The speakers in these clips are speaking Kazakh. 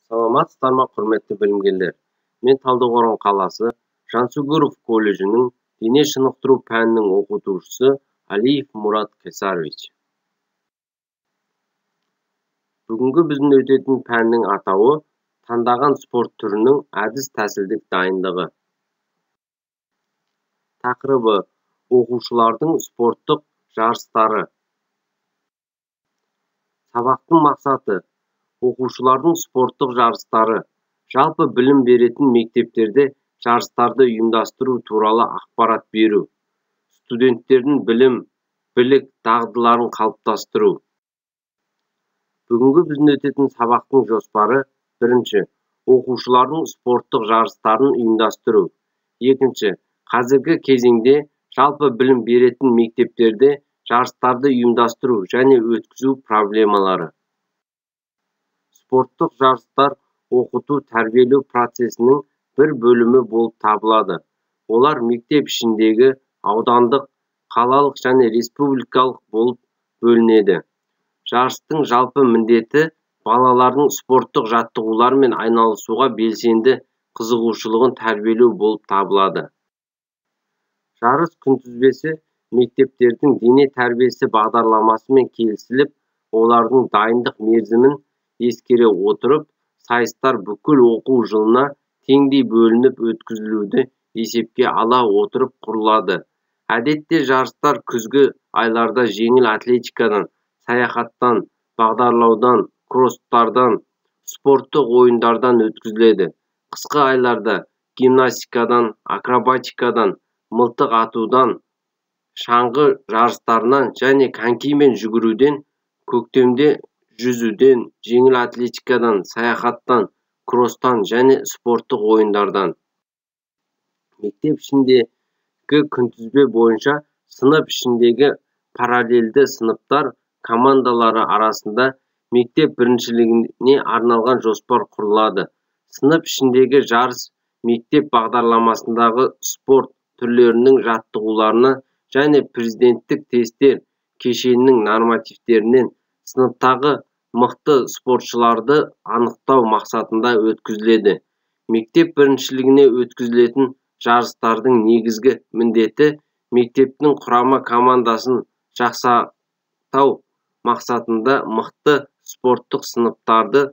Саламатсыздар ма, құрметті білімгерлер! Мен Талдықорған қаласы Жансүгіров колледжінің дене шынықтыру пәнінің оқытушысы Алиев Мурат Кесарович. Бүгінгі біздің өтетін пәннің атауы таңдаған спорт түрінің әдіс-тәсілдік дайындығы. Тақырыбы оқушылардың спорттық жарыстары. Сабақтың мақсаты оқушылардың спорттық жарыстары, жалпы білім беретін мектептерде жарыстарды ұйымдастыру туралы ақпарат беру, студенттердің білім, білік, дағдыларын қалыптастыру. Бүгінгі біздің өтетін сабақтың жоспары: бірінші, оқушылардың спорттық жарыстарын ұйымдастыру. Екінші, қазіргі кезеңде жалпы білім беретін мектептерде жарыстарды ұйымдастыру және өткізу проблемалары. Спорттық жарыстар оқыту тәрбиелеу процесінің бір бөлімі болып табылады. Олар мектеп ішіндегі, аудандық, қалалық және республикалық болып бөлінеді. Жарыстың жалпы міндеті балалардың спорттық жаттығулармен айналысуға белсенді қызығушылығын тәрбиелеу болып табылады. Жарыс күнтізбесі мектептердің дене тәрбиесі бағдарламасымен келісіліп, олардың дайындық мерзімін ескере отырып, сайыстар бүкіл оқу жылына теңдей бөлініп өткізілуді есепке ала отырып құрылады. Әдетте жарыстар күзгі айларда жеңіл атлетикадан, саяхаттан, бағдарлаудан, кросстардан, спорттық ойындардан өткізіледі. Қысқы айларда гимнастикадан, акробатикадан, мылтық атудан, шаңғы жарыстарынан және конькимен жүгіруден, көктемде жүзуден, жеңіл атлетикадан, саяхаттан, кросстан және спорттық ойындардан. Мектеп ішіндегі күнтізбе бойынша сынып ішіндегі параллельді сыныптар командалары арасында мектеп біріншілігіне арналған жоспар құрылады. Сынып ішіндегі жарыс мектеп бағдарламасындағы спорт түрлерінің жаттығуларына және президенттік тесттер кешенінің нормативтерінен сыныптағы мықты спортшыларды анықтау мақсатында өткізіледі. Мектеп біріншілігіне өткізілетін жарыстардың негізгі міндеті мектептің құрама командасын жасақтау мақсатында мықты спорттық сыныптарды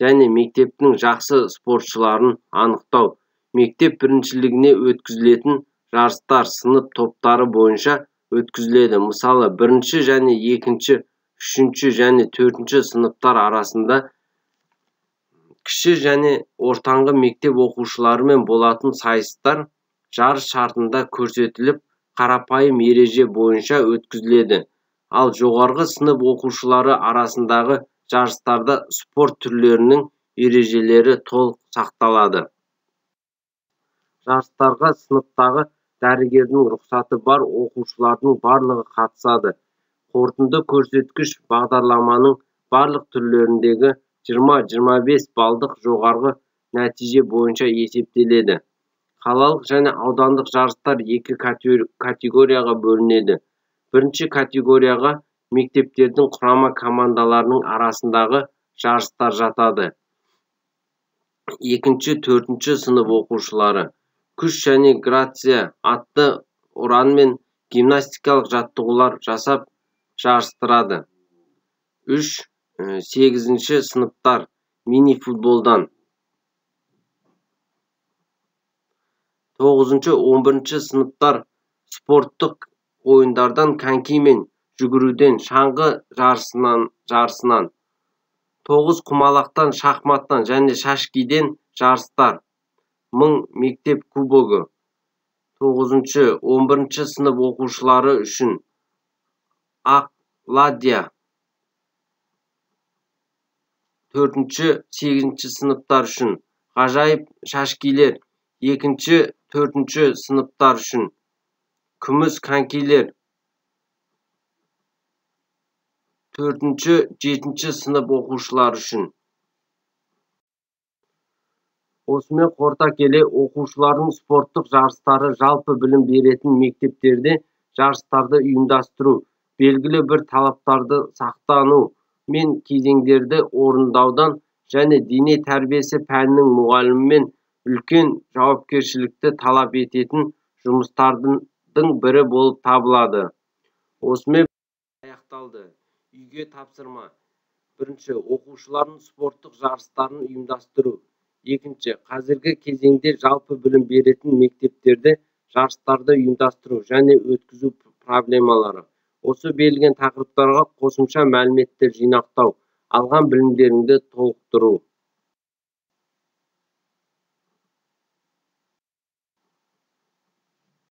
және мектептің жақсы спортшыларын анықтау. Мектеп біріншілігіне өткізілетін жарыстар сынып топтары бойынша өткізіледі. Мысалы, бірінші және екінші, үшінші және төртінші сыныптар арасында кіші және ортаңғы мектеп оқушыларымен болатын сайыстар жарыс шартында көрсетіліп, қарапайым ереже бойынша өткізіледі. Ал жоғарғы сынып оқушылары арасындағы жарыстарда спорт түрлерінің ережелері толық сақталады. Жарыстарға сыныптағы дәрігердің рұқсаты бар оқушылардың барлығы қатысады. Қорытынды көрсеткіш бағдарламаның барлық түрлеріндегі 20-25 балдық жоғарғы нәтиже бойынша есептеледі. Қалалық және аудандық жарыстар екі категорияға бөлінеді. Бірінші категорияға мектептердің құрама командаларының арасындағы жарыстар жатады. Екінші, төртінші сынып оқушылары күш және грация атты ұранмен гимнастикалық жаттығулар жасап жарыстырады. 3-8 сыныптар мини-футболдан, 9-11 сыныптар спорттық ойындардан, конькимен жүгіруден, шаңғы жарысынан, 9 құмалақтан, шахматтан және шашкиден жарыстар. 1000 мектеп кубогы 9-11 сынып оқушылары үшін ақ ладья, 4-8 сыныптар үшін ғажайып шашкилер, 2-4 сыныптар үшін күміс конькилер, 4-7 сынып оқушылары үшін. Осымен қорыта келе, оқушылардың спорттық жарыстары жалпы білім беретін мектептерде жарыстарды ұйымдастыру, белгілі бір талаптарды сақтану мен кезеңдерді орындаудан және дене тәрбиесі пәнінің мұғалімімен үлкен жауапкершілікті талап ететін жұмыстардың бірі болып табылады. Осымен аяқталды. Үйге тапсырма. Бірінші, оқушылардың спорттық жарыстарын ұйымдастыру. Екінші, қазіргі кезеңде жалпы білім беретін мектептерде жарыстарды ұйымдастыру және өткізу проблемалары. Осы берілген тақырыптарға қосымша мәліметтер жинақтау, алған білімдеріңді толықтыру.